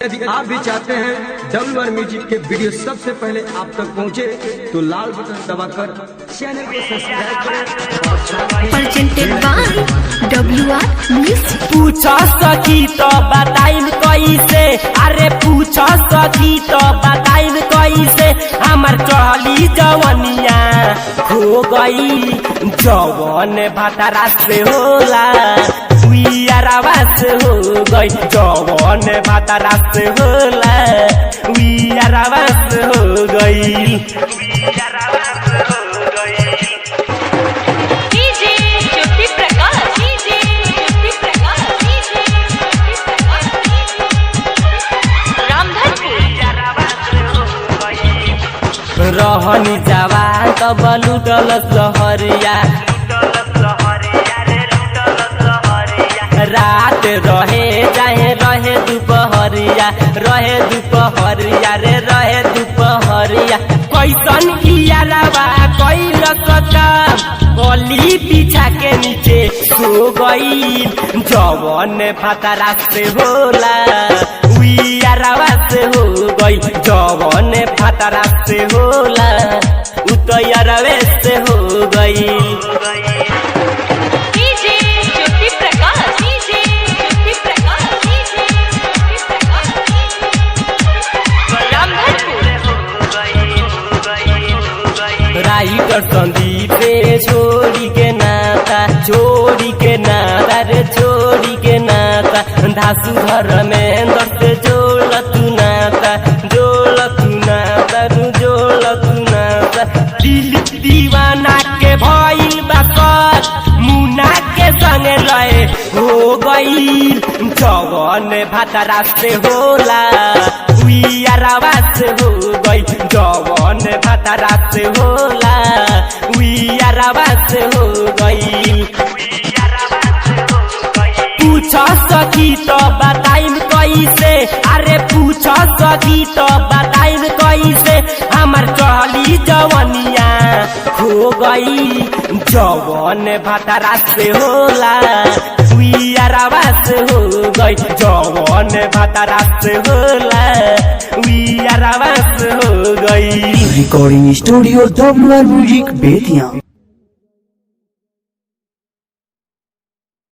यदि आप भी चाहते हैं डब्ल्यू आर म्यूजिक के वीडियो सबसे पहले आप तक पहुंचे, तो लाल बटन दबाकर चैनल को सब्सक्राइब करें और साथ ही Presented by WR Music. पूछ सकी तो बताइम कैसे, अरे पूछ सकी तो बताइम कैसे, हमार चहली जवनिया खो गई। जवन भातारा से होला उइयारावा से हो गई। जवन भातारा से होला उइयारावा से हो गई। DJ Jyoti Prakash, DJ Jyoti Prakash, DJ Jyoti Prakash, Ramdhanpur. रहनी जवान तब लुटल सहरिया, रात रहे चाहे रहे दुपहरिया, रहे दुपहरिया रे रहे दुपहरिया। कैसन इयारावा कैल काम, गली बिछा के नीचे सो गई। जवन भातारा से होला उइयारावा से हो गई। जवन भातारा से होला उ तैयारवे से हो गई। DJ Jyoti Prakash, DJ Jyoti Prakash, DJ Jyoti Prakash, Ramdhanpur. Writer Sandeep रे छोड़ी के नाता, छोड़ी के नाता रे छोड़ी के नाता। धासु धर्मेंद्र से जोड़ तू नाता, जोड़ तू नाता रू जोड़ तू नाता। दिल दीवाना के भइल बा सर, मुना के संग रहे हो गई। जवन भातारा से होला उइयारावा से हो गई। जवन भातारा से होला उइयारावा से हो गई। पूछ सकी तो बताइम कैसे, अरे पूछ सकी तो बताइम कैसे, हमार चहली जवनिया खो गई। जवन भातारा से होला उइयारावा से हो गई। जवन भातारा से होला उइयारावा से हो गई। Recording studio WR Music Bethian.